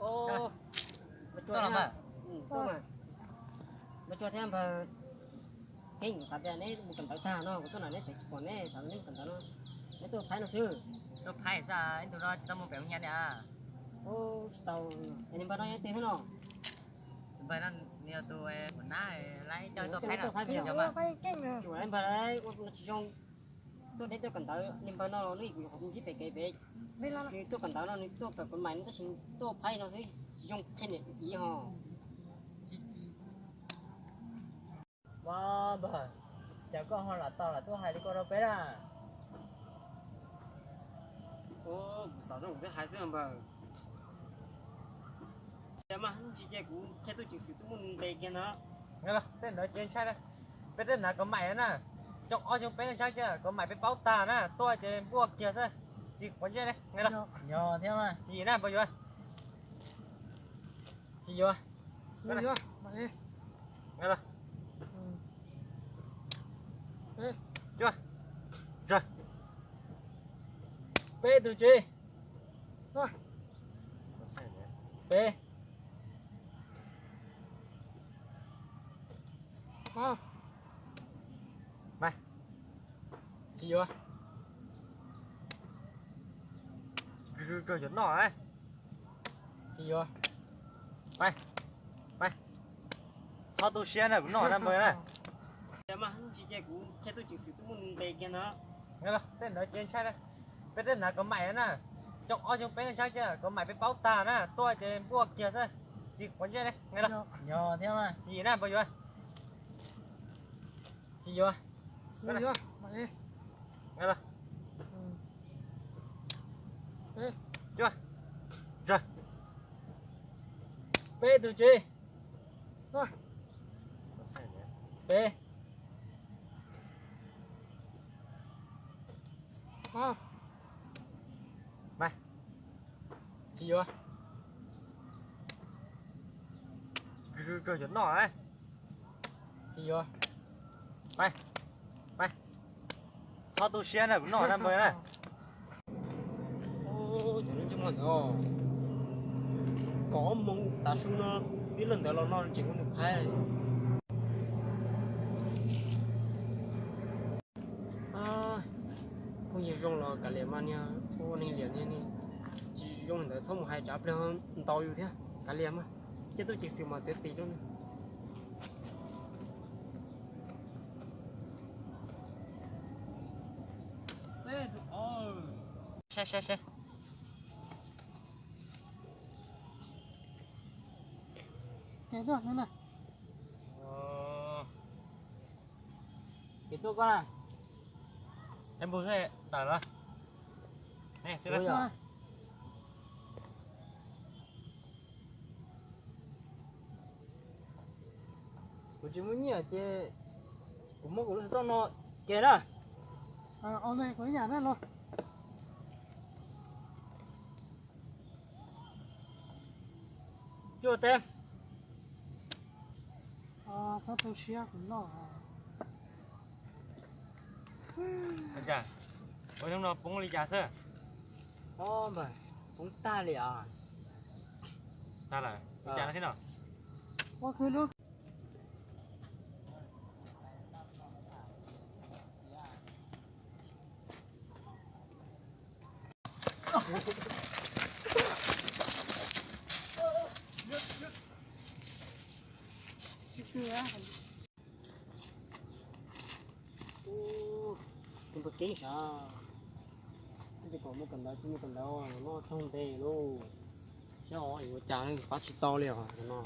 Tuaj mas, tuaj mas. Npawg Tsua thiab npawg Keeb, kuv xav tias neb mus kawm ntawv tag no kuv tuaj nram neb tsev tsis pom neb, xav neb mus kawm ntawv no. Neb tuaj phaib no xwb. Tuaj phaib xwb, ib ntu no tsis tau mus pem mus nyias li. Tsis tau. Es niag npawg no yog leej twg thiab no? Npawg no nws yog tus kuv nab, lawv coj tuaj phaib no. Tsuas npawg ua tsis zoo, tuaj deb tuaj kawm ntawv, niag npawg no nws kuv ntsib pem kev pem. Nws tuaj kawm ntawv no nws tuaj kawm kuv maim no tab sis tuaj phaib no xwb, tsis zoo qhia niam qhia txiv ho. Mas npawg, cas koj ho lam tau lam tuaj hais li ko rau peb na? Kuv xav zoo kuv thiaj hais xwb npawg. Mas tsis ces kuv qhia tub ceev xwm tuaj muab nws ntes kiag ntag. Tej ntawd ces ntshai, peb tej hnav kuv maim na, xyoo ob xyoo peb ntshai kiag, kuv maim peb paub tag na, tuaj ces npuaj kiag xwb, tsis quav ntsej li. Yog thiab mas, tsis yim na npawg Yuav. Tsis yuav. Peb tus tsis. Peb. Tsis yuav. Tsis yuav. Tsis yuav. Peb, peb, txhob tu siab na, kuv noj na npawg na. Tsis ces kuv qhia tub ceev xwm tuaj muab nws ntes kiag ntag. Tej ntawd ces ntshai, peb tej hnav kuv maim na, xyoo ob xyoo peb ntshai kiag, kuv maim peb paub tag na, tuaj ces npuaj kiag xwb, tsis quav ntsej li. Yog thiab mas, tsis yim na npawg Yuav. Tsis yuav. Peb tus tsis. Peb. Tsis yuav. Tsis yuav. Peb, peb, txhob tu siab na, kuv noj na npawg na. Cov lub ntsej muag ntawd, kaum ob moos tav su no, tib leeg ntawd los no tseem ua nws phaib. Phooj ywg zoo los kav liam mas niag, ua neeg liam niag, tsis zoo ntawd txhob mus hais tsam pliag ntau yus thiab, kav liam mas, cia tub ceev xwm mas txiav txim rau. Saib saib saib. Ces tuaj koj na. Es npawg tawm los. Kuv tsis muaj nyiaj ces kuv muab kuv lub xov tooj no ke na. Kuv ib yam na los. Cuaj teb. Txhob tu siab kuv noj. Ua hnub no poob li cas xwb? Poob tag li os. Tag lawm, ua cas no thiab no? Tus npawg Keeb sav, twb tias kom mus kawm ntawv tsis mus kawm ntawv, noj txog ntev lauj. Saib os, yuav ua cas pab tsis tau li os no.